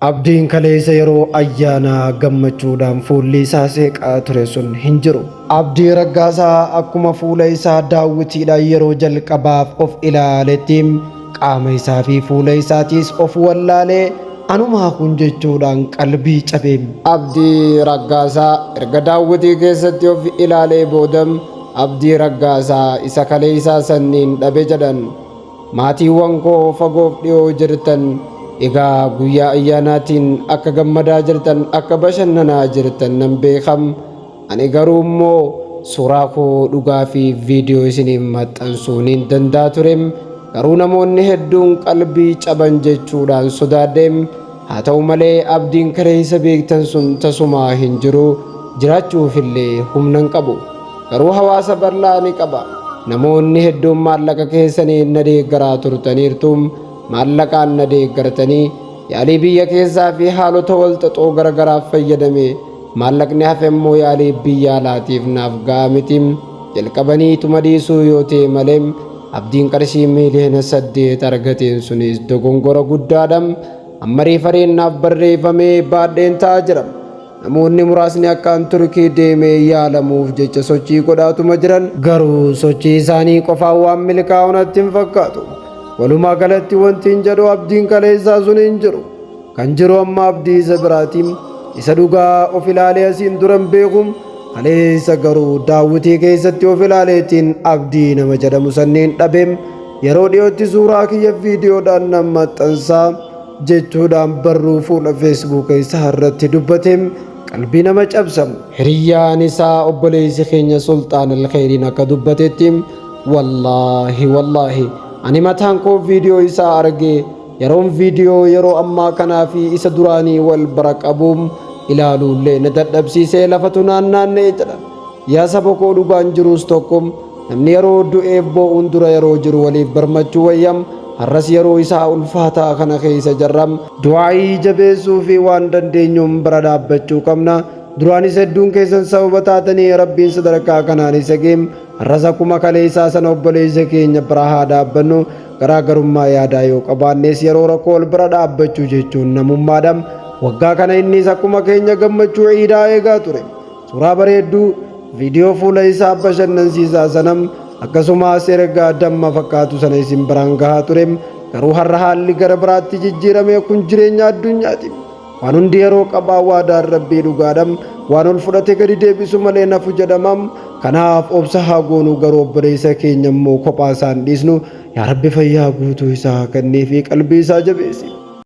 Abdiin kaleessa yeroo ayyaanaa gammachuudhaan fuulli isaa seeqaa ture sun hin jiru. Abdii Raggaasaa akkuma fuula isaa daawwitiidhaan yeroo jalqabaaf of ilaaletti qaama isaa fi fuula isaatiis of wallaalee anumaa kun jechuudhaan qalbii cabe. Abdii Raggaasaa erga daawwitii keessatti of ilaalee booda Abdii Raggaasaa isa kaleessaa sanniin dhabe jedhan. Maatiiwwan koo fagoof dhiyoo jirtan, egaa guyyaa ayyaanaatiin akka gammadaa jirtan, akka bashannanaa jirtan nan beekam. Ani garuu immoo suuraa koo dhugaa fi viidiyoo isiniif maxxansuu niin danda'a ture. Garuu namoonni hedduun qalbii caban jechuudhaan sodaadhe. Haa ta'u malee abdiin kaleessa beektan sun tasumaa hin jiru, jiraachuufillee humna hin qabu. Garuu hawaasa bal'aa ni qaba. Namoonni hedduun maallaqa keessaniin na deeggaraa turtaniirtu. Maallaqaan na deeggartanii yaalii biyya keessaa fi haalota walxaxoo garagaraaf fayyadame. Maallaqni hafe immoo yaalii biyya alaatiif naaf ga'a miti. Jalqabaniituma dhiisuu yoo ta'e malee abdiin qarshii miiliyoona 8 argateen sunis dogongora guddaadha. Amma riifariin naaf barreeffamee baadheen ta'aa jira. Namoonni muraasni akka an Turkii deemee yaalamuuf jecha sochii godhaatuma jiran. Garuu sochii isaanii qofaan waan milkaa'u natti hin fakkaatu. Walumaa galatti wanti hin jedhu abdiin kaleessaa sun hin jiru. Kan jiru amma abdii isa biraati. Isa dhugaa of ilaalee asiin dura hin beeku. Kaleessa garuu daawwitii keessatti of ilaaleetiin abdii nama jedhamu sanniin dhabe. Yeroo dhiyootti suuraa kiyya viidiyoodhaan nan maxxansa. Jechuudhaan barruu fuula Feesbuuka isaa irratti dubbate qalbii nama cabsa. Hiriyyaan isaa obboleessi keenya Sulxaan Alkheyriin akka dubbatetti, Wallaahi wallaahi ani mataan koo viidiyoo isaa arge, yeroon viidiyoo yeroo ammaa kanaa fi isa duraanii wal bira qabu ilaaluullee na dadhabsiisee lafatu naan naanna'e jedha. Yaa saba koo dhugaan jiruus tokko. Namni yeroo du'eef boo'uun dura yeroo jiru waliif birmachuu wayya. Har'as yeroo isaa ulfaataa kana keessa jirra. Du'aa'ii jabeessuu fi waan dandeenyuun bira dhaabbachuu qabna. Duraanis hedduun keessan sababa taatanii Rabbiin sadarkaa kanaan isa ga'e. Har'as akkuma kaleessaa sana obboleessa keenya bira haa dhaabbannu. Garaagarummaa yaadaa yoo qabaannes yeroo rakkoo wal bira dhaabbachuu jechuun namummaadha. Waggaa kana innis akkuma keenya gammachuu ciidaa eegaa ture. Suuraa bareedduu, viidiyoo fuula isaa bashannansiisaa sanam, akkasumas ergaa damma fakkaatu sana isin biraan gahaa ture. Garuu har'a haalli gara biraatti jijjiirame, kun jireenya addunyaati. Waan hundi yeroo qabaa, waadaan Rabbii dhugaadha. Waan ol fudhate gadi deebisu malee nafu jedhama. Kanaaf obsa haa goonu, garuu obboleessa keenya immoo kophaa isaan dhiisnu. Yaa Rabbi fayyaa guutuu isaa kennii fi qalbii isaa jabeessi.